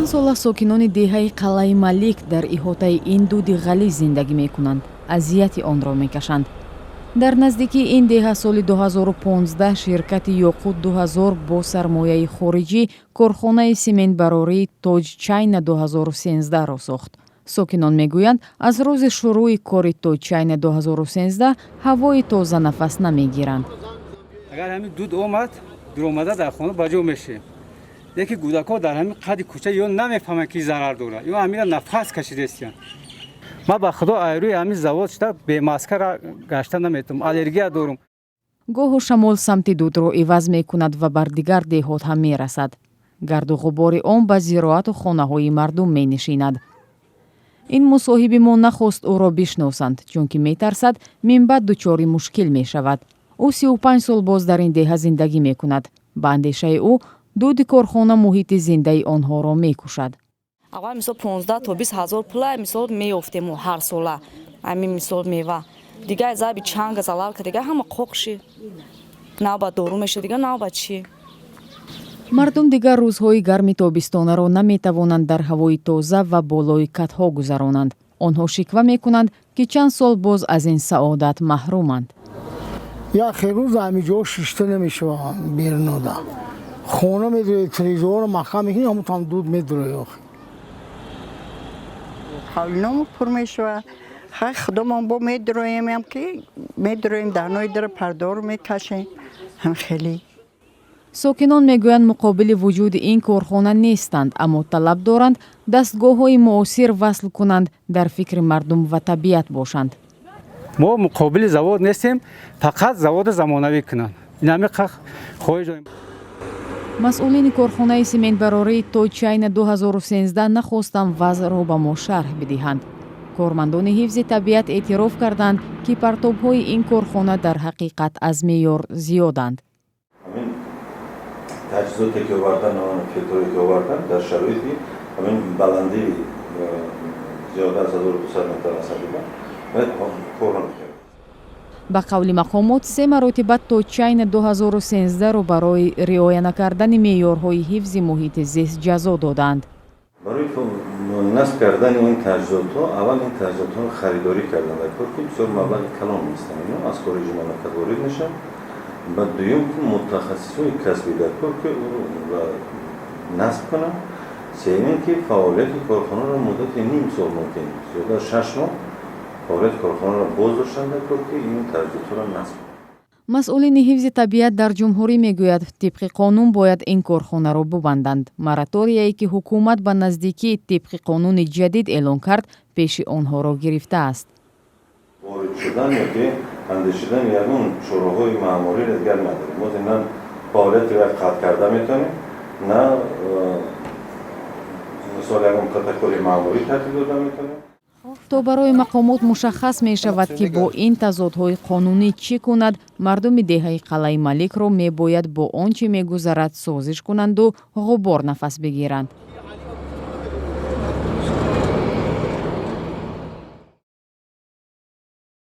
Чанд сола сокинони деҳаи Қалъаи Малик дар иҳотаи ин дуди ғализ зиндагӣ мекунанд, азияти онро мекашанд. Дар наздикии ин деҳа соли 2015 ширкати Ёқут 2000 бо сармояи хориҷӣ корхонаи сементбарории Тоҷ Чайна 2013-ро сохт. Сокинон мегӯянд, аз рӯзи шурӯъи кори Тоҷ Чайна 2013 ҳавои тоза нафас намегиранд. Агар ҳамин дуд омад, дуромада дар хона ба ҷо мешем. Лекин кӯдакҳо дар ҳамин қади кӯча ё намефаҳманд, ки зарар дорад, ё ҳамина нафас кашидастиянд. Ман, ба худо, ай рӯи ҳамин завод шуда бемаска гашта наметавонам, аллергия дорум. Гоҳу шамол самти дудро иваз мекунад ва бар дигар деҳот ҳам мерасад. Гарду ғубори он ба зироату хонаҳои мардум менишинад. Ин мусоҳиби мо нахост ӯро бишносанд, чунки метарсад, минбаъд дучори мушкил мешавад. Ӯ 35 сол боз дар ин деҳа зиндагӣ мекунад. Ба андешаи ӯ, дуди корхона муҳити зиндаи онҳоро мекушад. Аввал, мисол, 15 то 20 ҳазор пула, мисол, меёфтему ҳар сола ҳамин, мисол, мева. Дига заби чанга залалка, дига ҳама қоқши, навбат дору меша, дига навбат чӣ. Мардум дигар рӯзҳои гарми тобистонаро наметавонанд дар ҳавои тоза ва болои катҳо гузаронанд. Онҳо шиква мекунанд, ки чанд сол боз аз ин саодат маҳруманд. Яхе рӯз ҳамин ҷо шишта намешавад. Берунода хона медуре, телевизорро маҳкам мекунӣ, ҳамутам дуд медуре охи. Ҳавлиномо пур мешавад. Хай, худомон бо медуроем, ки медуроем, дарнои дара пардору мекашем, ҳам хеле. Сокинон мегӯянд, муқобили вуҷуди ин корхона нестанд, аммо талаб доранд, дастгоҳҳои муосир васл кунанд, дар фикри мардум ва табиат бошанд. Мо муқобили завод нестем, фақат заводи замонавӣ кунанд. Ин ҳами хоҳиш дорем. Масъулини корхонаи сементбарории Тоҷчайна 2013 нахостанд вазъро ба мо шарҳ бидиҳанд. Кормандони ҳифзи табиат эътироф карданд, ки партобҳои ин корхона дар ҳақиқат аз меъёр зиёданд. Ҳамин таҷҳизоте, ки овардан, филтрое, ки овардан, дар шароити ҳамин баландии зиёда аз 1200 метр аз сатҳи баҳр кор намекард. Ба қавли мақомот, се маротиба Тоҷчайна 2013-ро барои риоя накардани меъёрҳои ҳифзи муҳити зист ҷазо доданд. Барои насб кардани ин таҷҳизотҳо аввал ин таҷҳизотҳоро харидорӣ кардан дар кор, ки бисёр маблағи калон нестанд, ино аз хориҷи мамлакат ворид мешаванд. Ба дуюм, ки мутахассисҳои касбӣ дар кор, ки ӯро насб кунанд. Сеюм, ки фаъолияти корхонаро муддати ним сол, мумкин зиёда аз 6 моҳ фаъолияти корхонаро боз доштанд дар кор, ки ин таҷҳизотҳоро насб кунанд. Масъулини ҳифзи табиат дар ҷумҳурӣ мегӯяд, тибқи қонун бояд ин корхонаро бубанданд. Мораторияе, ки ҳукумат ба наздикӣ тибқи қонуни ҷадид эълон кард, пеши онҳоро гирифтааст. Ворид шудан ёки андешидани ягон чораҳои маъмуриро дигар надорем. Мо на фаъолияти вай қатъ карда метавонем, на, мисол, ягон протоколи маъмурӣ тартиб дода метавонем. То барои мақомот мушаххас мешавад, ки бо ин тазодҳои қонунӣ чӣ кунад, мардуми деҳаи Қалъаи Маликро мебояд бо он чӣ мегузарад созиш кунанду ғубор нафас бигиранд.